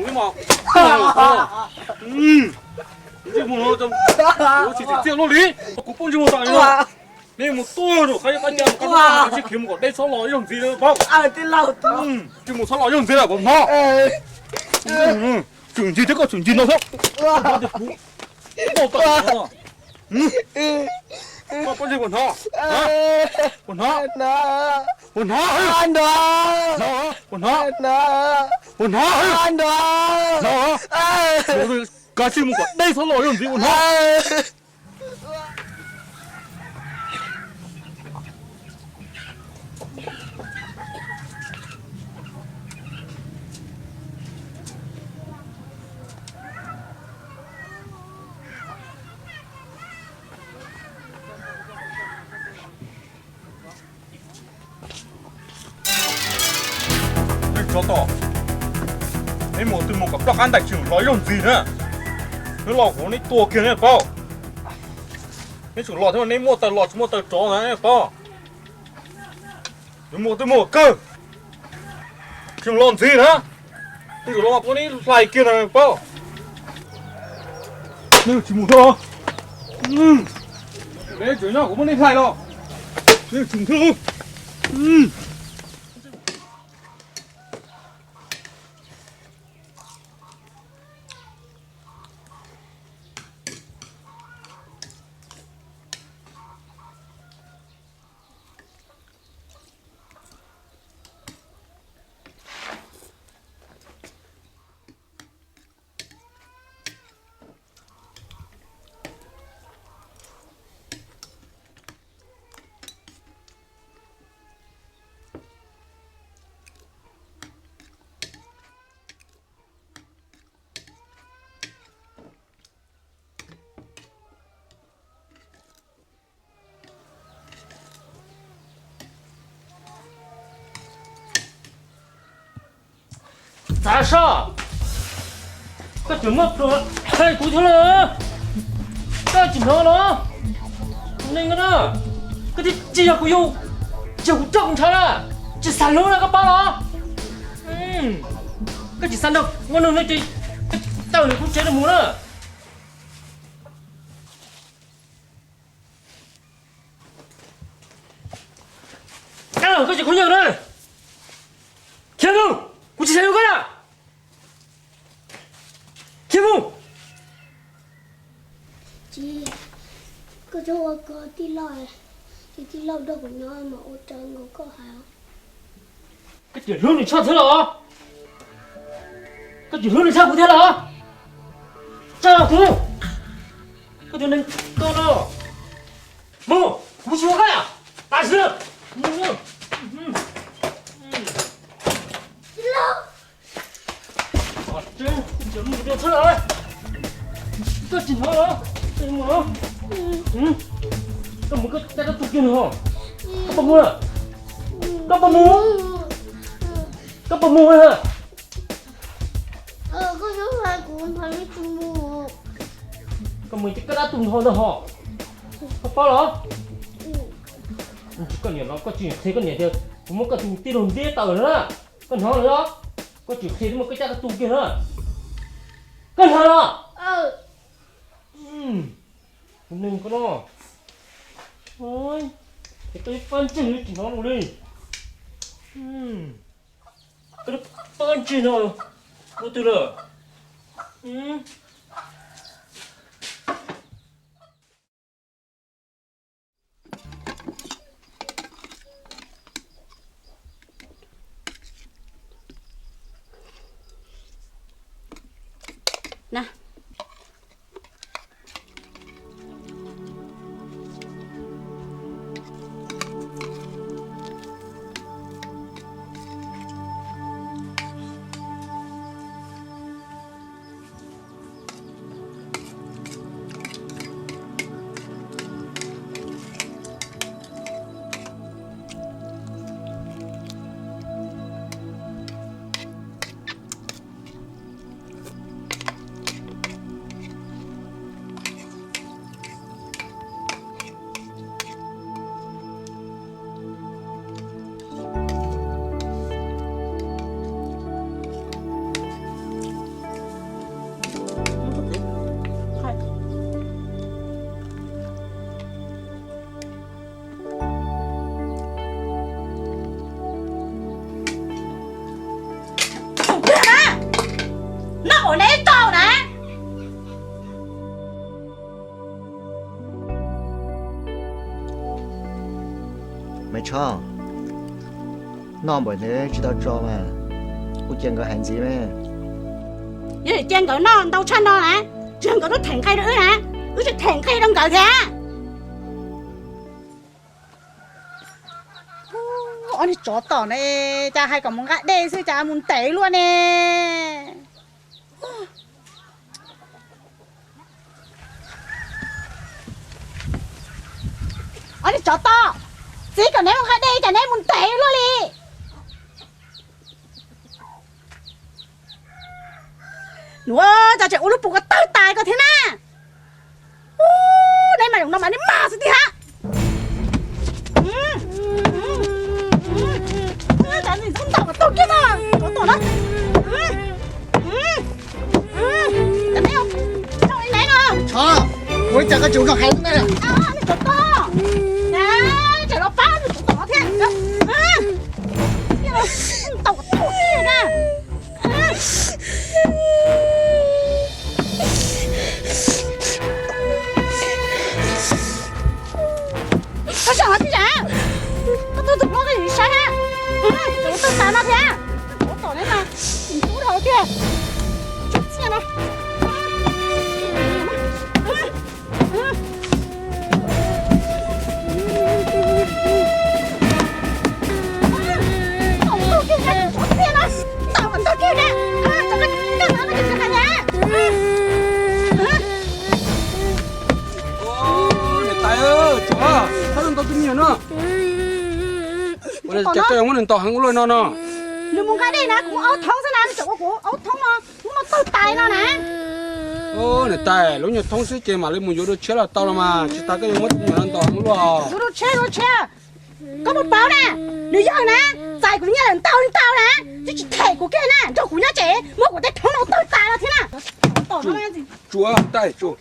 Kuv mus no, kuv tsis tsim txiaj luaj li, kuv poob ntsej muag tag li no. Nej mus tuaj rau qhov qab cas, qhov tsis khiav mus kom deb txhob los ib zaug ntxiv na paub. Tsis mus txhob los ib zaug ntxiv lawm puas hnov? Tsum ncig thiab koj tsum ncig no xwb. Kuv poob tag no. Koj poob ntsej puas hnov? Puas hnov? Puas hnov? Puas hnov? Puas hnov? Puas hnov? Hnov? Koj tsij mus kom deb txhob los ib zaug ntxiv puas hnov? Tsov tom, neb mus twg mus kom ploj qab ntais tsis los ib zaug ntxiv na. Neb los kuv neb tua kiag neb paub. Neb tsum los thiab, neb muaj taw los tsis muaj taw rov na neb paub. Yuav mus twg mus kawg, tsis los ntxiv na. Twb yuav los mas kuv neb hlais kiag na paub. Neb tsis mus thiab los? Neb tseem nyob kuv muab neb hlais los. Neb tsis mus thiab. Txav soj, koj tseem muab pluas hais kuv thiab los? Koj tsis hnov los? Neeg na, koj thiaj tsis yog kuv yug, tsis yog kuv coj kuv ntshaw na, tsis xav hlub na koj paub los? Koj tsis xav nrog ua neeg no ces tawm lawm kuv tsev no mus na. Koj tsis khuv nyuj na, khiav mus, kuv tsis xav yuav koj na, khiav mus. Tsis, koj txhob ua koj tij laug, ces tij laug nrog kuv nyob mas ua raws nkaus koj hais. Koj tseem hlub nws tshaj thiab los? Koj tseem hlub nws tshaj kuv thiab los? Tsa kuv, koj tus neeg koj no. Mus, kuv tsis ua koj na, tam sim no. Koj tsis hnov los? Koj mus, koj mus koj cab rab tu kiag no. Koj puas mus? Koj puas mus? Koj puas mus? Koj mus ces koj dab tu nrho ntag hos. Koj paub los? Koj niam los koj tsis qhia koj niam tias kuv muab koj tus tij laug ntiab tawm na. Koj hnov los? Koj tsis qhia thiab mas koj cab dab tu kiag na. Koj hnov los? Tus neeg koj no, ces koj ib pab ntsej tsis hnov lus li. Koj ib pab ntsej no, ua twg lawm? Na. Tho, noj npaum ntawd tsis tau tso mas, kuv cia nkawd hais ntxiv me. Yog cia nkawd noj ntau tshaj no na, tsis yog nkawd tuaj them nqaij rau wb na, wb tsis them nqaij rau nkawd thiab. Ob niag tsov tom ne, cas hais kom mus nqa dej xwb cas mus ntev luaj ne. Ob niag tsov tom, txiv kom neb mus nqa dej cas neb mus ntev luaj li. Nuav cas tseem ua lub pum ko tawg tas ko thiab na. Neb mas zoo no mas neb mag xwb tiag. Cas ntxim ntau mas tau kiag no, tsov tom na. Cas neb zoo li neb no. Tsov, ua li cas koj tseem zoo hais ne. Neb tsov tom, neb tseem los pab nws tsov tom no thiab. Ntau tau kiag na. Koj xyaum no tib zam, koj tuaj tus no koj yuav saib na. Tseem tawg tas no thiab. Tsov tom neb mas tseem tub dhau tiag. Tsov txiaj no. Niam tais, tsov, txhob ntau tus me nyuam no. Ua li cas koj yuav muab nws ntaus heev ua luaj no no? Nws mus nqa dej na, kuv muab aub thoob xwb na, nws tseem ua kuv aub thoob no, lub no tawg tas no na. Niam tais, lub nyuag thoob xwb ces mam li mus yuav dua tshiab los tau los mas, tsis tas koj yuav muab tus me nyuam no ntaus heev ua luaj. Yuav dua tshiab, yuav dua tshiab. Koj puas paub na, nws yog na, txais kuv nyiaj lawm ntau ntau na, twb tsis them kuv kiag na, nrog kuv nyob tsev muab kuv tej thoob no tawg tas no thiab na. Tsuav tais, tsuav.